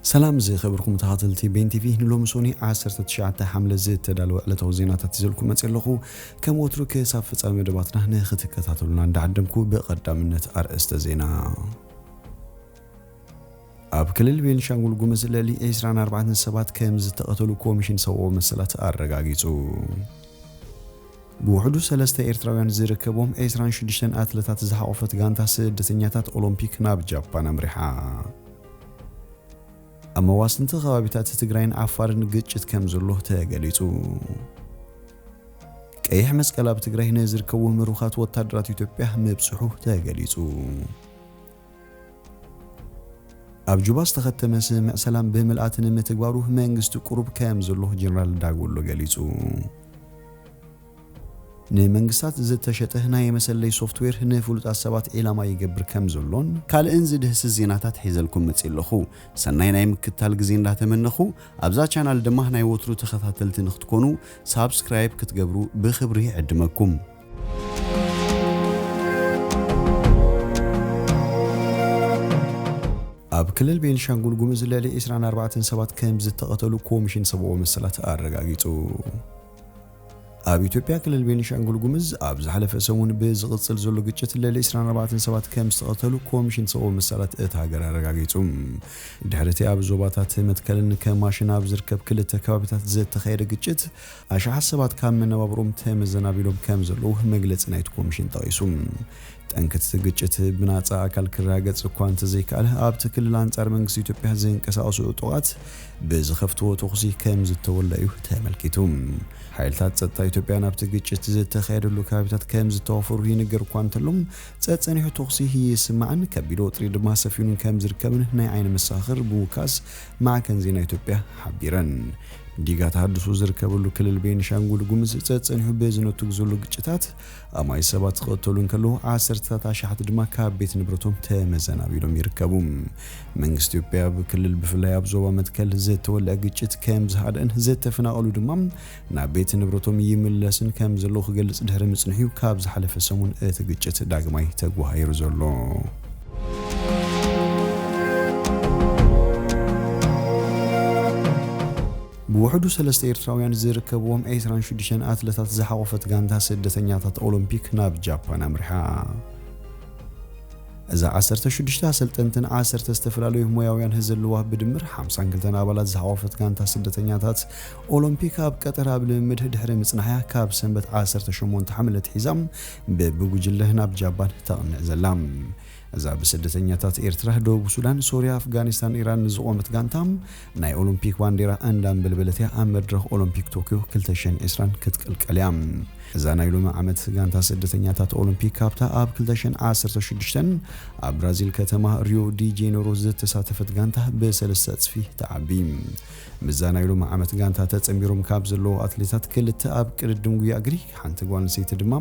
ሰላም ዝኸበርኩም ተኸታተልቲ ቤን ቲቪ፣ ንሎሚ ሶኒ ዓሰርተ ትሽዓተ ሓምለ ዝተዳለወ ዕለታዊ ዜናታት ይዘልኩም መፅእ ኣለኹ። ከም ወትሩ ክሳብ ፍጻሜ መደባትና ንክትከታተሉና እንዳዓደምኩ ብቐዳምነት ኣርእስተ ዜና። ኣብ ክልል ቤንሻንጉል ጉምዝ ልዕሊ ዕስራን ኣርባዕተን ሰባት ከም ዝተቐተሉ ኮሚሽን ሰብኣዊ መሰላት ኣረጋጊጹ። ብውሕዱ ሰለስተ ኤርትራውያን ዝርከቦም ዕስራን ሽዱሽተን ኣትለታት ዝሓቖፈት ጋንታ ስደተኛታት ኦሎምፒክ ናብ ጃፓን ኣምሪሓ። ኣብ መዋስንቲ ከባቢታት ትግራይን ዓፋርን ግጭት ከም ዘሎ ተገሊጹ። ቀይሕ መስቀል ኣብ ትግራይ ንዝርከቡ ምሩኻት ወታደራት ኢትዮጵያ ምብጽሑ ተገሊጹ። ኣብ ጁባ ዝተኸተመ ስምምዕ ሰላም ብምልኣት ንምትግባሩ መንግስቲ ቁሩብ ከም ዘሎ ጀነራል ዳጎሎ ገሊጹ። ንመንግስታት ዝተሸጠ ናይ መሰለይ ሶፍትዌር ንፍሉጣት ሰባት ዒላማ ይገብር ከም ዘሎን ካልእን ዝድህስስ ዜናታት ሒዘልኩም መፅእ ኣለኹ። ሰናይ ናይ ምክትታል ግዜ እንዳተመነኹ፣ ኣብዛ ቻናል ድማ ናይ ወትሩ ተኸታተልቲ ንክትኮኑ ሳብስክራይብ ክትገብሩ ብኽብሪ ይዕድመኩም። ኣብ ክልል ቤንሻንጉል ጉምዝ ልዕሊ ዕስራን ኣርባዕተን ሰባት ከም ዝተቐተሉ ኮሚሽን ሰብኣዊ መሰላት ኣረጋጊጹ። ኣብ ኢትዮጵያ ክልል ቤንሻንጉል ጉምዝ ኣብ ዝሓለፈ ሰሙን ብዝቕጽል ዘሎ ግጭት ልዕሊ ዕስራን ኣርባዕተን ሰባት ከም ዝተቐተሉ ኮሚሽን ሰብኣዊ መሰላት እታ ሃገር ኣረጋጊጹ። ድሕሪ እቲ ኣብ ዞባታት መትከልን ከማሽን ኣብ ዝርከብ ክልተ ከባቢታት ዝተኻየደ ግጭት ኣሽሓት ሰባት ካብ መነባብሮም ተመዘናቢሎም ከም ዘለዉ መግለጺ ናይቲ ኮሚሽን ጠቒሱ። ጠንክቲ ግጭት ብናጻ ኣካል ክረጋገጽ እኳ እንተዘይከኣለ፣ ኣብቲ ክልል ኣንጻር መንግስቲ ኢትዮጵያ ዝንቀሳቐሱ ዕጡቓት ብዝኸፍትዎ ተኹሲ ከም ዝተወልዐ እዩ ተመልኪቱ። ሓይልታት ጸጥታ ኢትዮጵያ ናብቲ ግጭት ዝተኻየደሉ ከባቢታት ከም ዝተዋፈሩ ይንገር እኳ እንተሎ፣ ጸጸኒሑ ተኹሲ ይስማዕን ከቢድ ወጥሪ ድማ ሰፊኑን ከም ዝርከብን ናይ ዓይኒ መሰኻኽር ብምውካስ ማዕከን ዜና ኢትዮጵያ ሓቢረን። ዲጋ ተሃድሶ ዝርከበሉ ክልል ቤንሻንጉል ጉምዝ ጸጸኒሑ ብዝነትጉ ዘሎ ግጭታት ኣማይ ሰባት ክቐተሉ እንከለዉ፣ ዓሰርተታት ኣሽሓት ድማ ካብ ቤት ንብረቶም ተመዘናቢሎም ይርከቡ። መንግስቲ ኢትዮጵያ ኣብ ክልል ብፍላይ ኣብ ዞባ መትከል ዝተወልዐ ግጭት ከም ዝሃደአን ዝተፈናቐሉ ድማ ናብ ቤት ንብረቶም ይምለስን ከም ዘለዉ ክገልጽ ድሕሪ ምጽንሑ እዩ ካብ ዝሓለፈ ሰሙን እቲ ግጭት ዳግማይ ተጓሂሩ ዘሎ። ብውሕዱ ሰለስተ ኤርትራውያን ዝርከብዎም ዕስራን ሽዱሽተን ኣትለታት ዝሓቖፈት ጋንታ ስደተኛታት ኦሎምፒክ ናብ ጃፓን ኣምሪሓ። እዛ ዓሰርተ ሽዱሽተ ኣሰልጠንትን ዓሰርተ ዝተፈላለዩ ሞያውያን ዘለዋ ብድምር ሓምሳን ክልተን ኣባላት ዝሓቖፈት ጋንታ ስደተኛታት ኦሎምፒክ ኣብ ቀጠር ኣብ ልምምድ ድሕሪ ምጽናሕያ ካብ ሰንበት ዓሰርተ ሸሞንተ ሓምለ ኣትሒዛ ብብጉጅለ ናብ ጃፓን ተቕንዕ ዘላ። እዛ ብስደተኛታት ኤርትራ፣ ደቡብ ሱዳን፣ ሶርያ፣ ኣፍጋኒስታን፣ ኢራን ዝቖመት ጋንታ ናይ ኦሎምፒክ ባንዴራ እንዳንበልበለት እያ ኣብ መድረኽ ኦሎምፒክ ቶክዮ ክልተ ሽሕን ዕስራን ክትቅልቀል እያ። እዛ ናይ ሎሚ ዓመት ጋንታ ስደተኛታት ኦሎምፒክ ካብታ ኣብ ክልተ ሽሕን ዓሰርተ ሽዱሽተን ኣብ ብራዚል ከተማ ሪዮ ዲ ጄኔሮ ዝተሳተፈት ጋንታ ብሰለስተ ዕጽፊ ትዓቢ። ምስዛ ናይ ሎሚ ዓመት ጋንታ ተጸንቢሮም ካብ ዘለዉ ኣትሌታት ክልተ ኣብ ቅድድም ጉያ እግሪ፣ ሓንቲ ጓል ኣንስተይቲ ድማ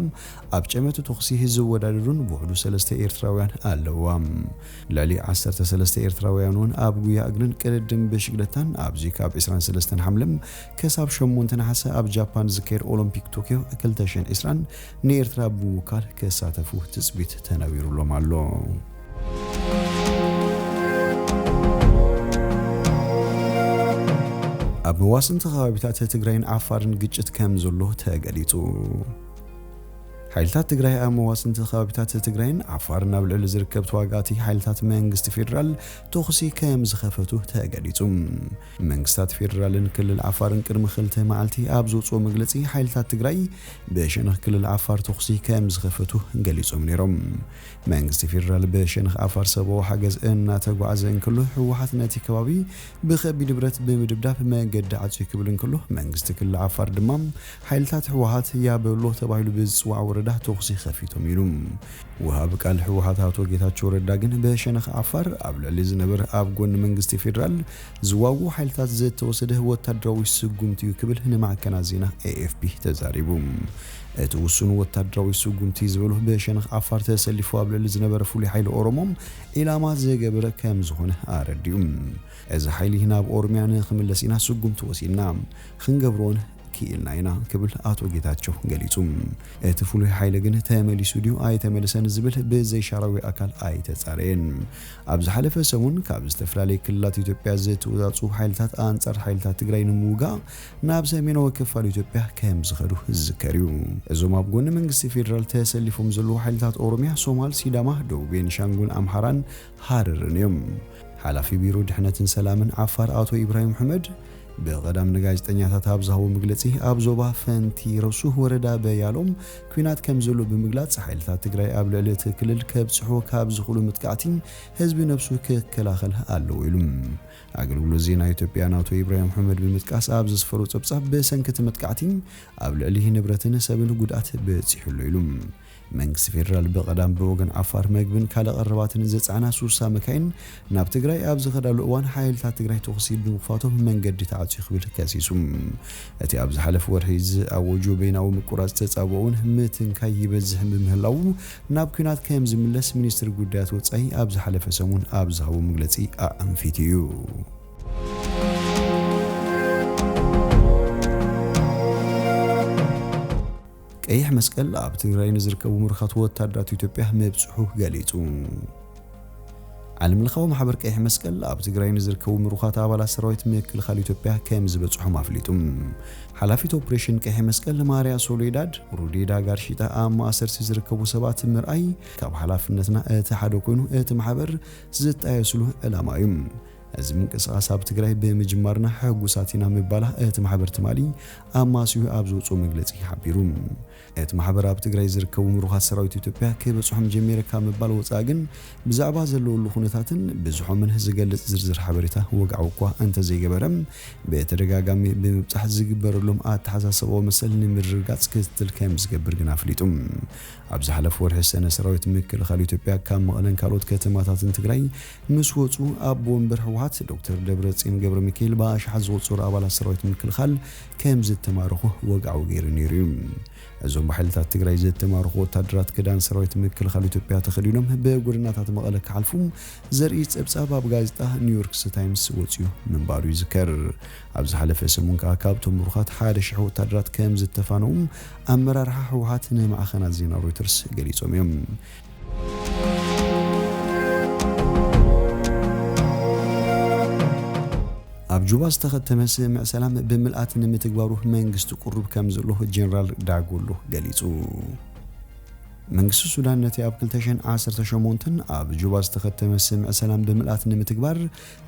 ኣብ ጨመቲ ተኹሲ ዝወዳደሩን ብውሕዱ ሰለስተ ኤርትራውያን ኣለዋ። ልዕሊ ዓሰርተ ሰለስተ ኤርትራውያን እውን ኣብ ጉያ እግርን ቅድድም ብሽግለታን ኣብዚ ካብ ዕስራን ሰለስተን ሓምለ ክሳብ ሸሞንተ ነሓሰ ኣብ ጃፓን ዝካየድ ኦሎምፒክ ቶክዮ ክልተ ሽሕን ዕስራን ንኤርትራ ብምውካል ክሳተፉ ትጽቢት ተነቢሩሎም ኣሎ። ኣብ መዋስንቲ ከባቢታት ትግራይን ዓፋርን ግጭት ከም ዘሎ ተገሊጹ። ሓይልታት ትግራይ ኣብ መዋስንቲ ከባቢታት ትግራይን ዓፋርን ኣብ ልዕሊ ዝርከብ ተዋጋእቲ ሓይልታት መንግስቲ ፌዴራል ተኹሲ ከም ዝኸፈቱ ተገሊጹ። መንግስታት ፌዴራልን ክልል ዓፋርን ቅድሚ ክልተ መዓልቲ ኣብ ዘውፅኦ መግለፂ፣ ሓይልታት ትግራይ ብሸነኽ ክልል ዓፋር ተኹሲ ከም ዝኸፈቱ ገሊጾም ነይሮም። መንግስቲ ፌዴራል ብሸነኽ ዓፋር ሰብኣዊ ሓገዝ እናተጓዓዘ እንከሎ፣ ህወሓት ነቲ ከባቢ ብኸቢድ ብረት ብምድብዳብ መገዲ ዓፅዩ ክብል እንከሎ፣ መንግስቲ ክልል ዓፋር ድማ ሓይልታት ህወሓት ያበሎ ተባሂሉ ብዝፅዋዕ ወረዳ ተኹሲ ከፊቶም ኢሉ። ወሃቢ ቃል ህወሓት ኣቶ ጌታቸው ረዳ ግን ብሸነኽ ዓፋር ኣብ ልዕሊ ዝነበር ኣብ ጎኒ መንግስቲ ፌዴራል ዝዋጉ ሓይልታት ዝተወሰደ ወታደራዊ ስጉምቲ እዩ ክብል ንማዕከናት ዜና ኤ ኤፍ ፒ ተዛሪቡ። እቲ ውሱን ወታደራዊ ስጉምቲ ዝበሎ ብሸነኽ ዓፋር ተሰሊፉ ኣብ ልዕሊ ዝነበረ ፍሉይ ሓይሊ ኦሮሞ ዒላማ ዝገበረ ከም ዝኾነ ኣረዲኡ። እዚ ሓይሊ ናብ ኦሮምያ ንኽምለስ ኢና ስጉምቲ ወሲድና፣ ክንገብሮን ክኢልና ኢና ክብል ኣቶ ጌታቸው ገሊጹ። እቲ ፍሉይ ሓይሊ ግን ተመሊሱ ድዩ ኣይተመልሰን ዝብል ብዘይሻራዊ ኣካል ኣይተጻረየን። ኣብ ዝሓለፈ ሰሙን ካብ ዝተፈላለዩ ክልላት ኢትዮጵያ ዝተወጻጹ ሓይልታት ኣንጻር ሓይልታት ትግራይ ንምውጋእ ናብ ሰሜናዊ ክፋል ኢትዮጵያ ከም ዝኸዱ ዝዝከር እዩ። እዞም ኣብ ጎኒ መንግስቲ ፌዴራል ተሰሊፎም ዘለዉ ሓይልታት ኦሮሚያ፣ ሶማል፣ ሲዳማ፣ ደቡብ ቤኒሻንጉል፣ ኣምሓራን ሃረርን እዮም። ሓላፊ ቢሮ ድሕነትን ሰላምን ዓፋር ኣቶ ኢብራሂም ኣሕመድ ብቐዳም ንጋዜጠኛታት ኣብ ዝሃቦ መግለጺ፣ ኣብ ዞባ ፈንቲ ረሱ ወረዳ በያሎም ኲናት ከም ዘሎ ብምግላጽ፣ ሓይልታት ትግራይ ኣብ ልዕሊ እቲ ክልል ከብጽሕዎ ካብ ዝኽእሉ መጥቃዕቲ ህዝቢ ነብሱ ክከላኸል ኣለዎ ኢሉ። ኣገልግሎት ዜና ኢትዮጵያ ንኣቶ ኢብራሂም ኣሕመድ ብምጥቃስ ኣብ ዘስፈሮ ጸብጻብ፣ ብሰንኪ እቲ መጥቃዕቲ ኣብ ልዕሊ ንብረትን ሰብን ጉድኣት በጺሑ ኣሎ ኢሉ። መንግስቲ ፌደራል ብቐዳም ብወገን ዓፋር መግብን ካልእ ቀረባትን ዝጸዓና ሱሳ መካይን ናብ ትግራይ ኣብ ዝኸዳሉ እዋን፣ ሓይልታት ትግራይ ተኹሲ ብምኽፋቶም መንገዲ ተዓጽዩ ክብል ከሲሱ። እቲ ኣብ ዝሓለፈ ወርሒ ዝኣወጁ በይናዊ ምቁራጽ ተጻብኦ እውን ምትንካይ ይበዝሕ ብምህላዉ፣ ናብ ኲናት ከም ዝምለስ ሚኒስትሪ ጉዳያት ወጻኢ ኣብ ዝሓለፈ ሰሙን ኣብ ዝሃቦ መግለጺ ኣኣንፊቱ እዩ። ቀይሕ መስቀል ኣብ ትግራይ ንዝርከቡ ምሩኻት ወታደራት ኢትዮጵያ ምብጽሑ ገሊጹ። ዓለምለኻዊ ማሕበር ቀይሕ መስቀል ኣብ ትግራይ ንዝርከቡ ምሩኻት ኣባላት ሰራዊት ምክልኻል ኢትዮጵያ ከም ዝበጽሖም ኣፍሊጡ። ሓላፊት ኦፕሬሽን ቀይሕ መስቀል ማርያ ሶሌዳድ ሩዴዳ ጋርሺታ፣ ኣብ ማእሰርቲ ዝርከቡ ሰባት ምርኣይ ካብ ሓላፍነትና እቲ ሓደ ኮይኑ፣ እቲ ማሕበር ዝጣየስሉ ዕላማ እዩ። እዚ ምንቅስቓስ ኣብ ትግራይ ብምጅማርና ሕጉሳት ኢና ምባላ እቲ ማሕበር ትማሊ ኣማስዩ ኣብ ዘውፅኦ መግለፂ ሓቢሩ። እቲ ማሕበር ኣብ ትግራይ ዝርከቡ ምሩኻት ሰራዊት ኢትዮጵያ ክበፅሖም ጀሚረ ካብ ምባል ወፃኢ ግን፣ ብዛዕባ ዘለወሉ ኩነታትን ብዝሖምን ዝገልፅ ዝርዝር ሓበሬታ ወግዓዊ እኳ እንተዘይገበረ፣ ብተደጋጋሚ ብምብፃሕ ዝግበረሎም ኣተሓሳስባዊ መሰል ንምርግጋፅ ክትትል ከም ዝገብር ግን ኣፍሊጡ። ኣብ ዝሓለፈ ወርሒ ሰነ፣ ሰራዊት ምክልኻል ኢትዮጵያ ካብ መቐለን ካልኦት ከተማታትን ትግራይ ምስ ወፁ፣ ኣቦ ወንበር ህወሓት ዶክተር ደብረፅዮን ገብረ ሚካኤል ብኣሽሓት ዝቑፀሩ ኣባላት ሰራዊት ምክልኻል ከም ዝተማረኹ ወግዓዊ ገይሩ ነይሩ እዩ። እዞም ብሓይልታት ትግራይ ዝተማረኹ ወታደራት፣ ክዳን ሰራዊት ምክልኻል ኢትዮጵያ ተኸዲኖም ብጎደናታት መቐለ ክሓልፉ ዘርኢ ጸብጻብ ኣብ ጋዜጣ ኒውዮርክ ታይምስ ወጺኡ ምንባሩ ይዝከር። ኣብ ዝሓለፈ ሰሙን ከኣ ካብቶም ምሩኻት ሓደ ሽሕ ወታደራት ከም ዝተፋነዉ ኣመራርሓ ህወሓት ንማዕኸናት ዜና ሮይተርስ ገሊጾም እዮም። ኣብ ጁባ ዝተኸተመ ስምምዕ ሰላም ብምልኣት ንምትግባሩ መንግስቲ ቅሩብ ከም ዘሎ ጀነራል ዳጎሎ ገሊጹ። መንግስቲ ሱዳን ነቲ ኣብ ክልተ ሽሕን ዓሰርተ ሸሞንተን ኣብ ጁባ ዝተኸተመ ስምምዕ ሰላም ብምልኣት ንምትግባር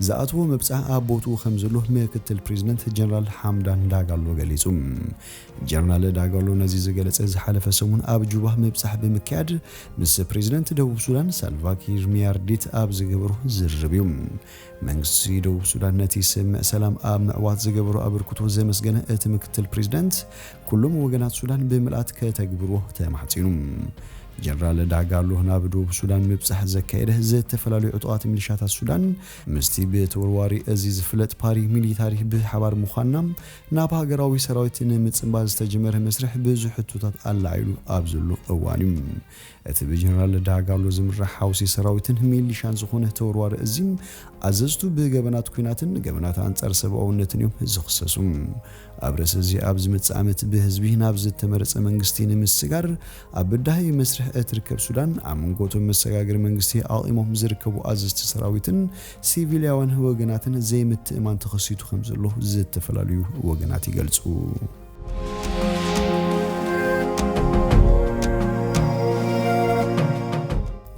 ዝኣትዎ ምብጻሕ ኣብ ቦትኡ ከም ዘሎ ምክትል ፕሬዚደንት ጀነራል ሓምዳን ዳጋሎ ገሊጹ። ጀነራል ዳጋሎ ነዚ ዝገለጸ ዝሓለፈ ሰሙን ኣብ ጁባ ምብጻሕ ብምክያድ ምስ ፕሬዚደንት ደቡብ ሱዳን ሳልቫኪር ሚያርዲት ኣብ ዝገበሮ ዝርርብ እዩ። መንግስቲ ደቡብ ሱዳን ነቲ ስምምዕ ሰላም ኣብ ምዕዋት ዝገበሮ ኣበርክቶ ዘመስገነ እቲ ምክትል ፕሬዚደንት፣ ኩሎም ወገናት ሱዳን ብምልኣት ከተግብርዎ ተማሕጺኑ። ጀነራል ዳጋሎ ናብ ደቡብ ሱዳን ምብጻሕ ዘካየደ፣ ዝተፈላለዩ ዕጡቓት ሚሊሻታት ሱዳን ምስቲ ብተወርዋሪ እዚ ዝፍለጥ ፓሪ ሚሊታሪ ብሓባር ምዃንና ናብ ሃገራዊ ሰራዊት ንምጽንባር ዝተጀመረ መስርሕ ብዙሕ ሕቶታት ኣላዒሉ ኣብ ዘሎ እዋን እዩ። እቲ ብጀነራል ዳጋሎ ዝምራሕ ሓውሲ ሰራዊትን ሚሊሻን ዝኾነ ተወርዋሪ እዚ፣ ኣዘዝቱ ብገበናት ኲናትን ገበናት ኣንጻር ሰብኣውነትን እዮም ዝኽሰሱ። ኣብ ርእሲ እዚ፣ ኣብ ዝመጽእ ዓመት ብህዝቢ ናብ ዝተመረጸ መንግስቲ ንምስጋር ኣብ በዳሂ መስርሕ እትርከብ ሱዳን፣ ኣብ መንጎ እቶም መሰጋገሪ መንግስቲ ኣቒሞም ዝርከቡ ኣዘዝቲ ሰራዊትን ሲቪልያውያን ወገናትን ዘይምትእማን ተኸሲቱ ከም ዘሎ ዝተፈላለዩ ወገናት ይገልጹ።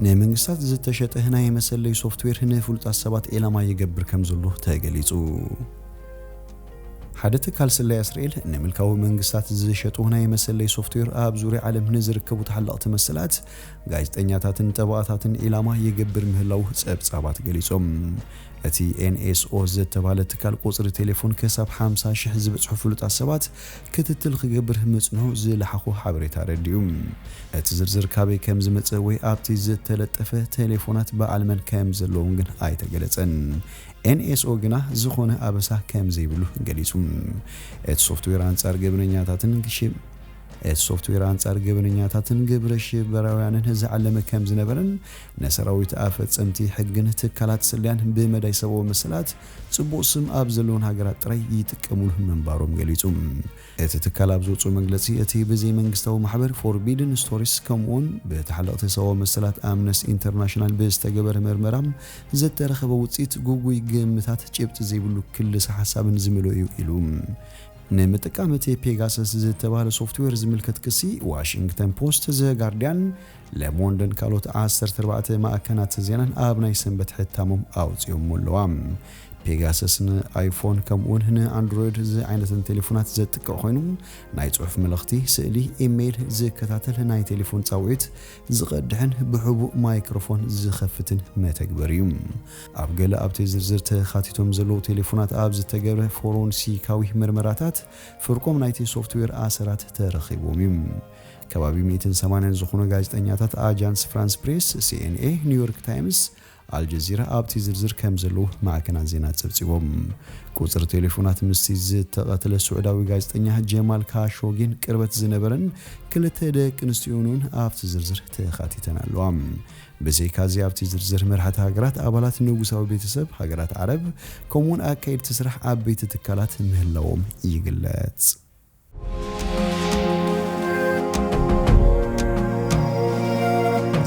ንመንግስታት ዝተሸጠ ናይ መሰለይ ሶፍትዌር ንፍሉጣት ሰባት ዒላማ ይገብር ከም ዘሎ ተገሊጹ። ሓደ ትካል ስለያ እስራኤል ንምልካዊ መንግስታት ዝሸጡ ናይ መሰለይ ሶፍትዌር ኣብ ዙርያ ዓለም ንዝርከቡ ተሓለቕቲ መሰላት፣ ጋዜጠኛታትን ጠበቓታትን ዒላማ ይገብር ምህላዉ ጸብጻባት ገሊጾም። እቲ ኤን ኤስ ኦ ዝተባህለ ትካል ቁጽሪ ቴሌፎን ክሳብ ሓምሳ ሽሕ ዝበጽሑ ፍሉጣት ሰባት ክትትል ክገብር ምጽንሑ ዝለሓኾ ሓበሬታ ኣረዲኡ። እቲ ዝርዝር ካበይ ከም ዝመጸ ወይ ኣብቲ ዝተለጠፈ ቴሌፎናት በዓል መን ከም ዘለዎም ግን ኣይተገለጸን። ኤን ኤስ ኦ ግና ዝኾነ ኣበሳ ከም ዘይብሉ ገሊጹ። እቲ ሶፍትዌር ኣንጻር ገበነኛታትን ሽብ-፣ እቲ ሶፍትዌር ኣንጻር ገበነኛታትን ግብረ ሽበራውያንን ዝዓለመ ከም ዝነበረን፣ ንሰራዊት ኣፈጸምቲ ሕግን ትካላት ስለያን ብመዳይ ሰብኣዊ መሰላት ጽቡቕ ስም ኣብ ዘለውን ሃገራት ጥራይ ይጥቀሙሉ ምንባሮም ገሊጹ። እቲ ትካል ኣብ ዘውፅኦ መግለጺ፣ እቲ ብዘይመንግስታዊ ማሕበር ፎርቢድን ስቶሪስ ከምኡውን ብተሓለቕቲ ሰብኣዊ መሰላት ኣምነስቲ ኢንተርናሽናል ብዝተገበረ መርመራ ዝተረኸበ ውፅኢት ጉጉይ ግምታት፣ ጭብጢ ዘይብሉ ክልሰ ሓሳብን ዝመልኦ እዩ ኢሉ። ንምጥቃም እቲ ፔጋሰስ ዝተባህለ ሶፍትዌር ዝምልከት ክሲ ዋሽንግተን ፖስት፣ ዘ ጋርዲያን፣ ለሞንደን ካልኦት ዓሰርተ ኣርባዕተ ማእከናት ዜናን ኣብ ናይ ሰንበት ሕታሞም ኣውፂኦሞ ኣለዋ። ፔጋሰስ ንኣይፎን ከምኡውን ንኣንድሮይድ ዝዓይነተን ቴሌፎናት ዘጥቅዕ ኮይኑ፣ ናይ ጽሑፍ መልእኽቲ፣ ስእሊ፣ ኢሜይል ዝከታተል፣ ናይ ቴሌፎን ጻውዒት ዝቐድሕን ብሕቡእ ማይክሮፎን ዝኸፍትን መተግበሪ እዩ። ኣብ ገለ ኣብቲ ዝርዝር ተኻቲቶም ዘለዉ ቴሌፎናት ኣብ ዝተገብረ ፎረንሲካዊ ምርመራታት፣ ፍርቆም ናይቲ ሶፍትዌር ኣሰራት ተረኺቦም እዩ። ከባቢ ሚእትን ሰማንያን ዝኾኑ ጋዜጠኛታት ኣጃንስ ፍራንስ ፕሬስ፣ ሲኤንኤ፣ ኒውዮርክ ታይምስ፣ ኣልጀዚራ ኣብቲ ዝርዝር ከም ዘለዉ ማዕከናት ዜና ጸብጺቦም። ቁጽሪ ቴሌፎናት ምስቲ ዝተቐትለ ስዑዳዊ ጋዜጠኛ ጀማል ካሾጊን ቅርበት ዝነበረን ክልተ ደቂ ኣንስትዮን እውን ኣብቲ ዝርዝር ተኻቲተን ኣለዋ። ብዘይካዚ ኣብቲ ዝርዝር መራሕቲ ሃገራት፣ ኣባላት ንጉሳዊ ቤተሰብ፣ ሃገራት ዓረብ፣ ከምኡውን ኣካየድቲ ስራሕ ዓበይቲ ትካላት ምህላዎም ይግለጽ።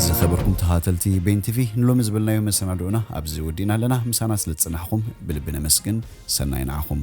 ዝኸበርኩም ተኸታተልቲ ቤን ቲቪ፣ ንሎሚ ዝበልናዮ መሰናድኦና ኣብዚ ወዲእና ኣለና። ምሳና ስለ ዝጸናሕኩም ብልቢ ነመስግን። ሰናይ ንዓኹም።